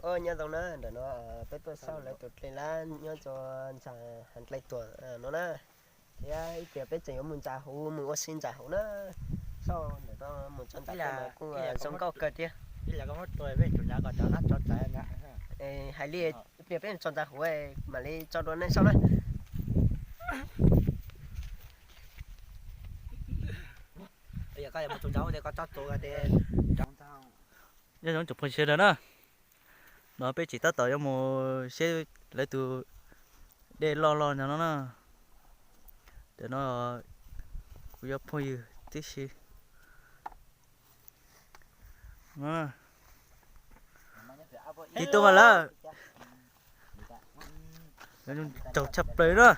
Nyob zoo na, ntawm no peb tuaj xauj lawv tus dlej lab nyob rau ntsa Hav Dlej Tuam no na, thiab ib pliag peb tseem yuav mus ntsa huv, mus ua si ntsa huv na. Xauj ntawm no mus txog ntsa huv no kuj zoo nkauj kawg thiab. Hais li ib pliag peb mus txog ntsa huv mam li tso dua nej xauj na. Nyob zoo tsoom phooj ywg sawv daws na, no peb tseem tab tom yuav mus saib lawv tus dej loj loj ntawm no na. Ntawm no kuv cov phooj ywg tib si. Tig tuaj mas lawm. Raug tshaj plaws na.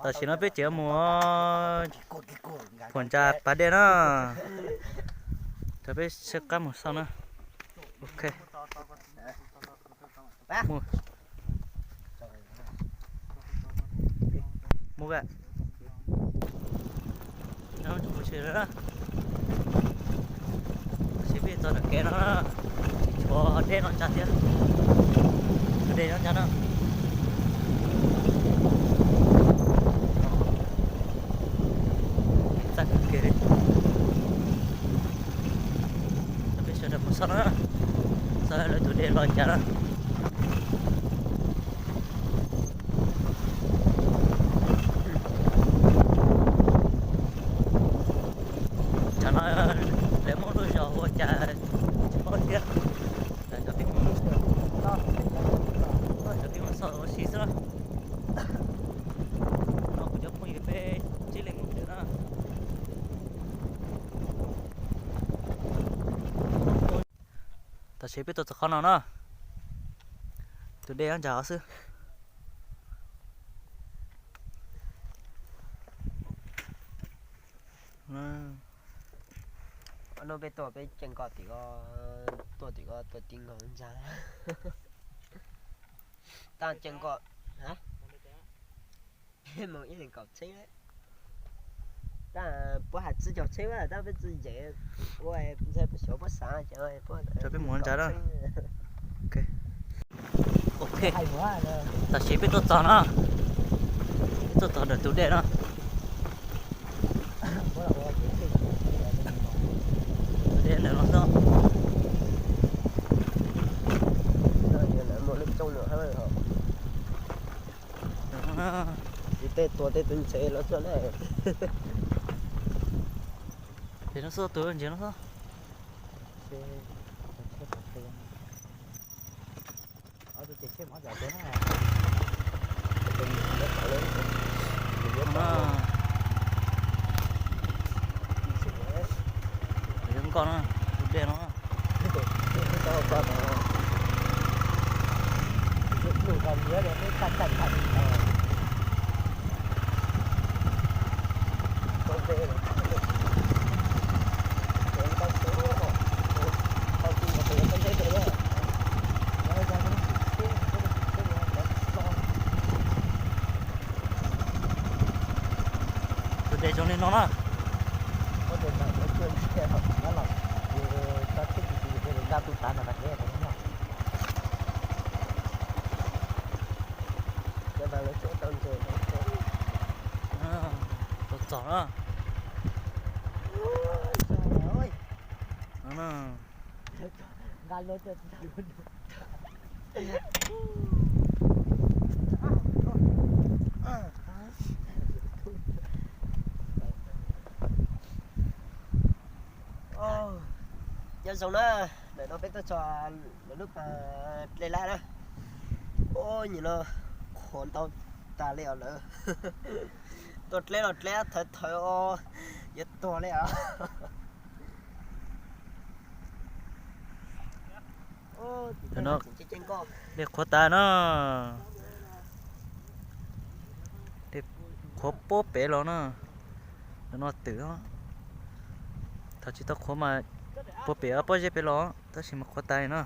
Tam sim no peb tseem mus phuam ntsa pas dej na. Rau peb sab qab mus xauj na. Ok. Mus, mus a. Mus a. Tab sis peb txog ntawm kev no, tshuav dej no ntsa thiab. Tshuav dej no ntsa na. Txaj kawg kiag li. Peb sawv daws mus xauj na, xauj lawv tus dej loj cas na. Tsam no lawv muab lub zos ua cas tsis paub thiab. Cov peb mus, cov peb mus xauj ua si xwb. No kuv cov phooj ywg peb tsib leeg mus na. Tam sim peb tuaj txog qhov no na, tus dej nyob ntsa hov xwb. Hnub peb tuaj peb ceeb kom tim ko, tuaj tim ko tuaj tim nkaus ntsa. Tab ceeb kom, mus ib leeg kaum tsheb, tab puab hais tsib caug tsheb, tab peb txwv nce ua ntshe puab xyov puab xav ces puab, rau peb mus ntsa na. Ok, tam sim peb tuaj txog no, peb tuaj txog ntawm tus dej no. Tus dej ntawm no xwb. Tej tuag tej tus ntses los txog na. Ces no xwb, tus ntses no xwb. Zoo nkauj na, tus dej no. Tus dej zoo li no na. Txog txog na. Nyob zoo na, ntawm no peb tuaj txog lawv lub pas dlej lab na. Ub, nyuam no qhuav ntau tas li os lawm. Tuaj dleb los dleb thawv thawv os, yuav tuag li os. Dej qhuav tas na. Dej qhuav puag pem los na. Ntawm no twm, thaum tsis tau qhuav mas puag pem pob zeb pem los, tab sis mas qhuav tas li no.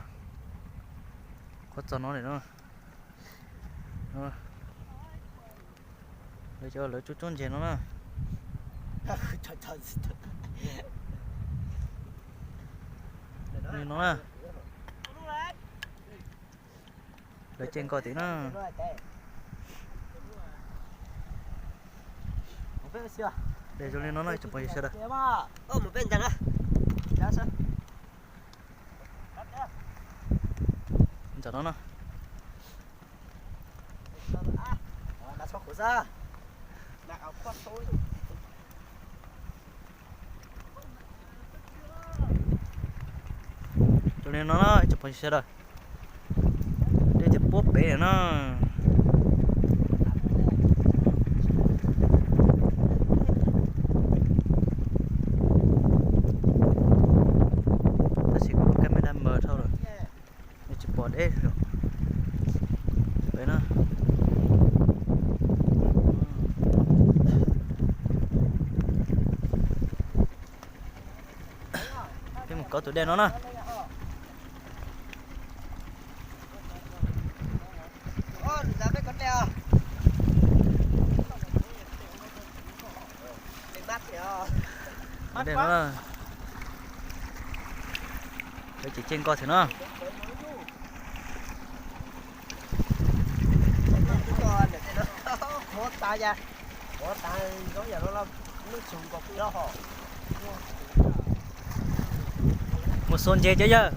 Qhuav txog no lawm no. Lawv cov lawv tsuj tsuab ntses no na. Li no na. Lawv caij nkoj tim no. Dej zoo li no no tsoom phooj ywg sawv daws. Ntawm no no. Zoo li no no tsoom phooj ywg sawv daws. Dej ces puab pem no. Tab sis kuv lub camera mờ dhau lawm, tsis pom deb pem no. Peb mus kauv tus dej no na. Dej no, lawv ces caij nkoj thiab no. Mus xua ntses cov yawg.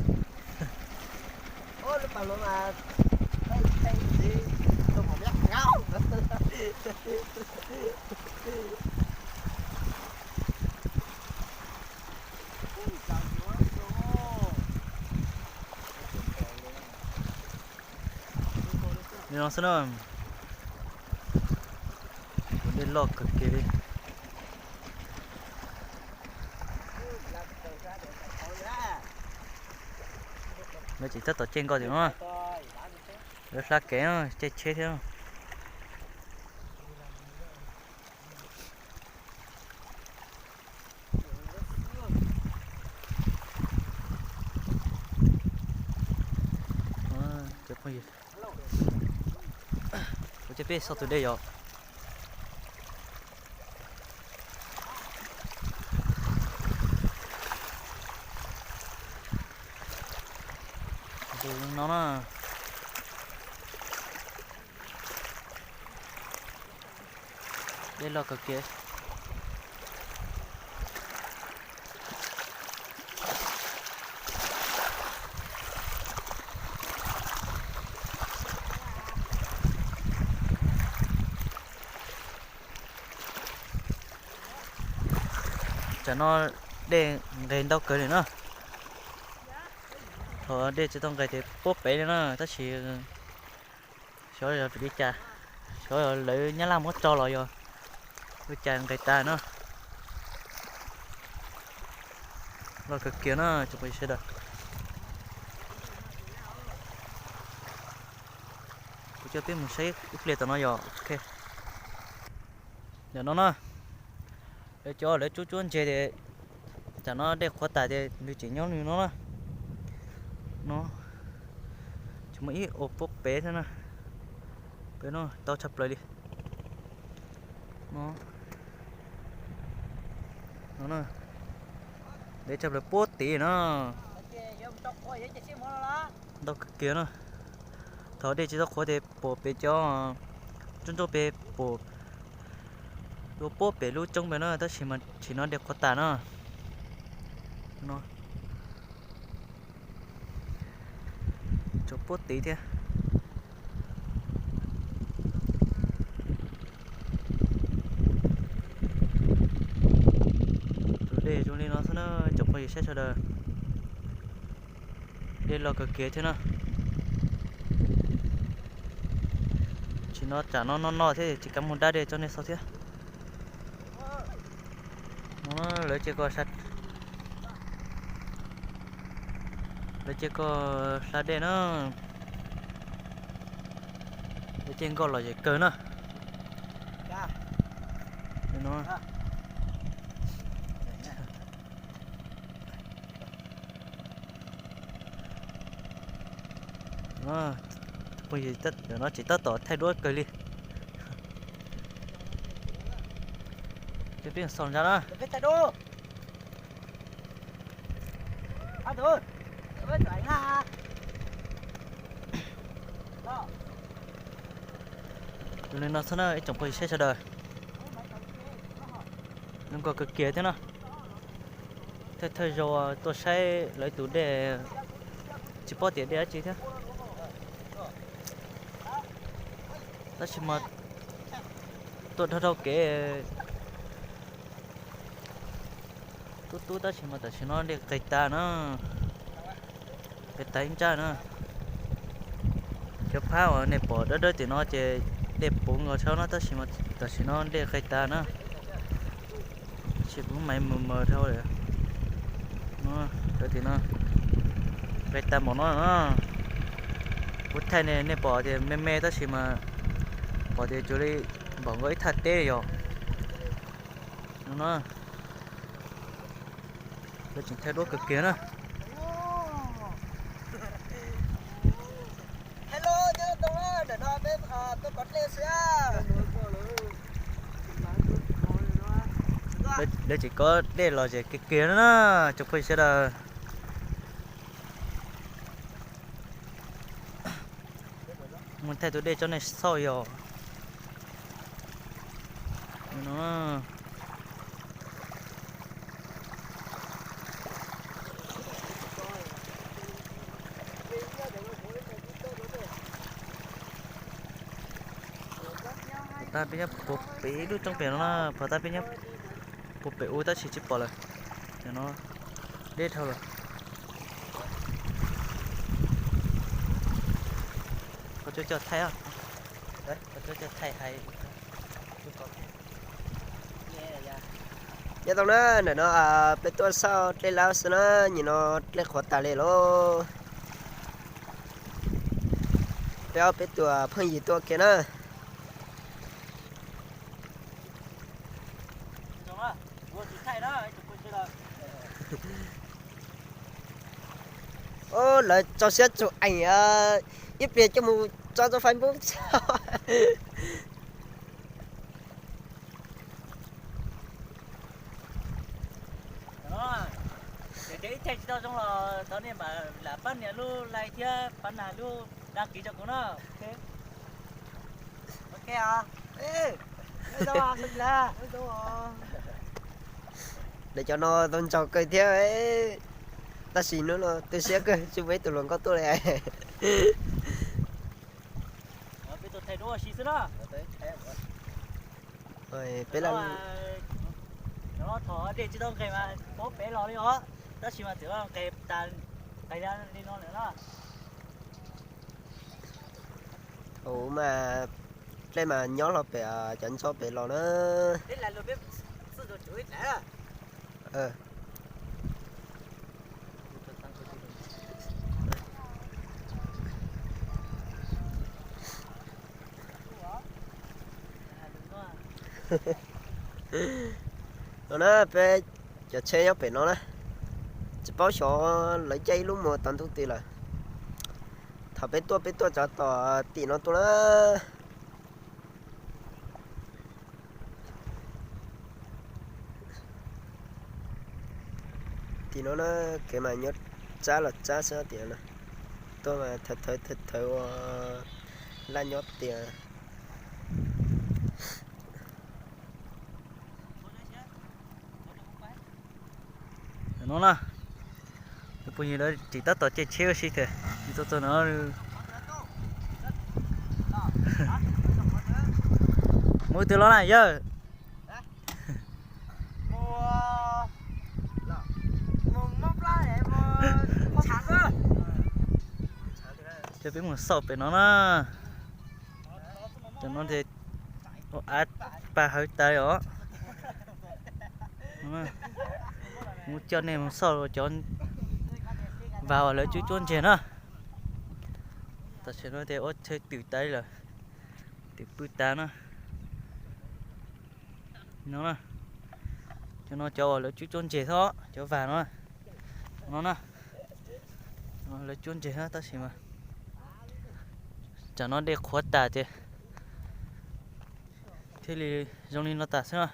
Li no xwb na. Tus dej loj kawg kiag li. Lawv tseem tab tom caij nkoj tim no. Lawv hla kev caij tsheb thiab. Kuv coj peb xauj tus dej yom. Tus no na. Dej loj kawg kiag. Tsam no dej nqes ntau kawg li na. Thaum dej tsis tau nqes ces puab pem li na, tab sis xyov yog vim li cas, xyov yog lawv Nyab Laj muab tso los yog ua cas nqes tas no. Loj kawg kiag na tsoom phooj ywg sawv daws. Kuv coj peb mus saib ib pliag tom no yom. Ok, ntawm no na, lawv cov lawv cuab cuab ntses ces tam no dej qhuav tas ces nws tseem nyob li no na. No, tsis muaj ib ua puab pem thiab na. Pem no tau tshaj plaws li. No, no, ntev tshaj plaws puab tid no. Ntau kawg kiag na. Thaum dej tsis tau qhuav ces pom pem cov nruab nrab pem pom ua puab pem lub roob pem na, tab sis mas tam no dej qhuav tas na. No, tsaus puab tid thiab. Tus dej zoo li no xwb na tsoom phooj ywg sawv daws. Dej loj kawg kiag thiab na. Tam no tsam no no no thiab tsis kam mus da dej tso nej xauj thiab. No lawv cia koj, lawv cia koj hla dej na. Lawv caij nkoj los zem kawg na. Phooj ywg, no tseem tab tom thaij duab kawg li. Cov peb xauj ntsa na. Zoo li no xwb na ib tsoom phooj ywg sawv daws, zoo nkauj kawg kiag thiab no. Thawj thawj zaug tuaj saib lawv tus dej, tsis paub tias dej dab tsi thiab, tab sis mas tuaj dhau dhau kev tub tub tab sis mas tam sim no dej qis tas na, qis tas ib ntsaj na. Cov phab uas nej pom dawb dawb tim no ces dej puv nkaus dhau no tab sis mas tam sim no dej qis tas na. Tab sis kuv mam mus mas dhau lawm. Tim no qis tas npaum no na. Kuv thaij nej pom tias me me tab sis mas pom tias cuag li npaum nkaus ib thaj teb yom. No na, lawv tseem thaij duab kawg kiag na. Lawv tseem kov dej los ces kiag kiag na, tsoom phooj ywg sawv daws. Mus thaij tus dej tso nej xauj yom. Phom tag peb nyob puag pem lub roob pem no na, phom tag peb nyob puag pem ub tab sis tsis pom lawm. Cov no deb dhau lawm. Qhov coj coj thaij, qhov coj coj thaij hais. Nyob zoo na, ntawm no peb tuaj xauj dlej laub xwb na, nim no dlej qhuav tas li lauj. Peb ob peb tug phooj ywg tuaj kiag na. Ub, lawv tso siab tsum eem, ib pliag coj mus tso rau Facebook. Ces ib thaij tsis tau zoo los thov nej mam lam pab nias lub like thiab pab nias lub đăng ký rau kuv na. Lawv cov no zoo nraug kawg thiab, tab sis hnub no tu siab kawg tsis muaj ib tug hluas nkauj tuaj li. Peb thaij duab ua si xwb na. Peb, thaum dej tsis tau nqes mas paub pem los li os, tab sis mas txawm nqes tas, nqes li no lawm na. Ub mas dlej mas nyob hlo pem cov ntso pem los na. No na, peb cov tsheb nyob pem no na, tsis paub xyov lawv caij ib lub mos tau ntuj twg lawm. Thaum peb tuaj, peb tuaj txog tom tim no tuaj na. Tim no na, kev mas nyob tsab los tsab xwb tim no na. Tuaj mas thawv thawv thawv thawv ua laj nyob tiag. No na, tus phooj ywg lawv tseem tab tom caij tsheb ua si thiab, tsis tau txog no. Mus twg los na yawg? Cov peb mus xauj pem no na. Cov no ces av pag hawv tas os. Mus coj nej mus xauj cov vas uas lawv cuab cuab ntseg na. Tam sim no ces ua chaw twm tas lawm, twm pw tas na. No, cov no cov uas lawv cuab cuab ntseg xwb, cov vas no. No na, lawv cuab ntseg xwb tab sis mas tsam no dej qhuav tas ces thiaj li zoo li no tas xwb na.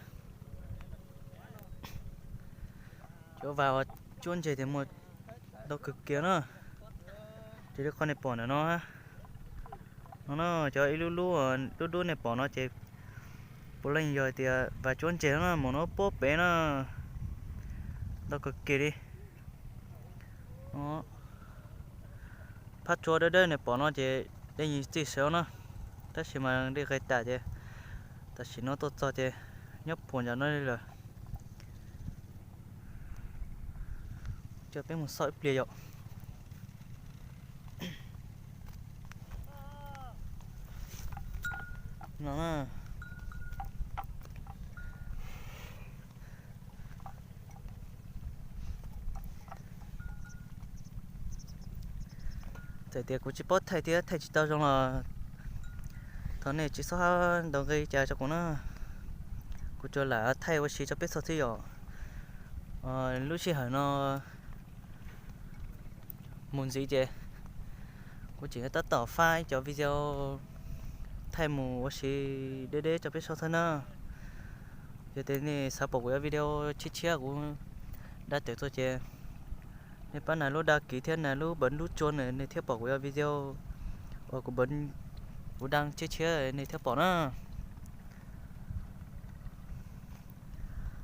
Cov vas uas cuab ntseg ces muaj ntau kawg kiag na. Ces li qhov nej pom ntawm no, No na, cov ib lub lub dub dub nej pom no ces puav leej yog tias vas tsuab ntses no na, mus no puag pem na, ntau kawg kiag li. Phab tsua dawb dawb nej pom no ces dej yeej txij sawv na, tab sis mas dej qis tas ces tam sim no tuaj txog ces nyob puag ntawm no li lawm. Coj peb mus xauj ib pliag yom. No na. Txawm tias kuv tsis paub thaij thiab thaij tsis tau zoo los thov nej tsis txhob ntaus nqi cas rau kuv na. Kuv tsuas lam thaij ua si rau peb txhua txhia yom. Lub sij hawm no mus ntxiv ces kuv tseem tab tom fab ib cov video thaij mus ua si deb deb rau peb saib thiab na. Yog tias nej xav pom kuv cov video tshiab tshiab kuv dab tawm tuaj ces nej pab nias lub đăng ký thiab nias lub bấm nút chuông na nej thiaj pom kuv cov video uas kuv, kuv đăng tshiab tshiab nej thiaj pom na.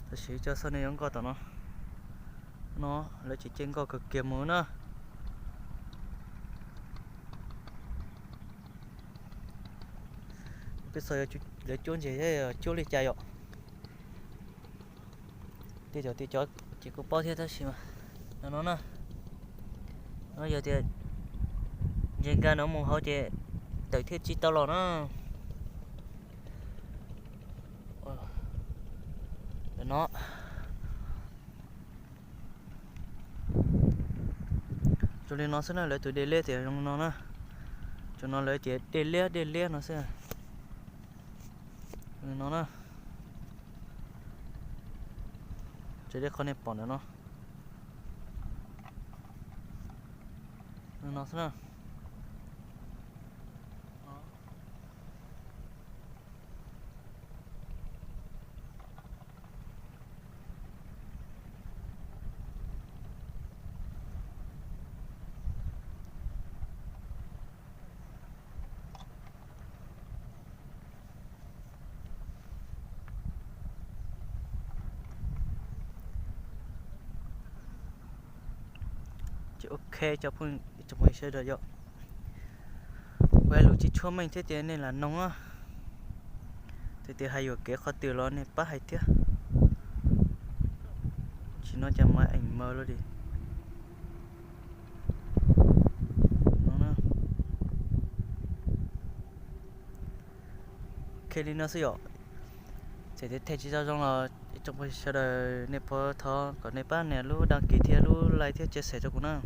Tam sim coj xauj nej yuav nkoj tom no. No, lawv tseem caij nkoj kawg kiag mus na. Peb xauj lawv cuab ntses thiab cuab li cas yom. Tej cov, tej cov ces kuv paub thiab tab sis mas no na. No yog tias ntses nkag no mus hauv ces tawm thiaj tsis tau los na. No, zoo li no xwb na, lawv tus dej liab tias zoo no na. Cov no lawv tias dej liab dej liab no xwb. Zoo li no na. Tsis dej qhov nej pom ntawm no. Zoo no xwb na. Ces ok cov phooj ywg sawv daws yom, kuv hais lus tsis tshua meej thiab ces nej lam noog na. Txawm tias hais yuam kev qhov twg los nej pab hais thiab. Tsis no ces maj eem maws luaj li. Ok li no xwb yom. Txawm tias thaij tsis tau zoo los ib tsoom phooj ywg sawv daws nej puas thov kom nej pab nias lub đăng ký thiab lub like thiab chia sẻ rau kuv na.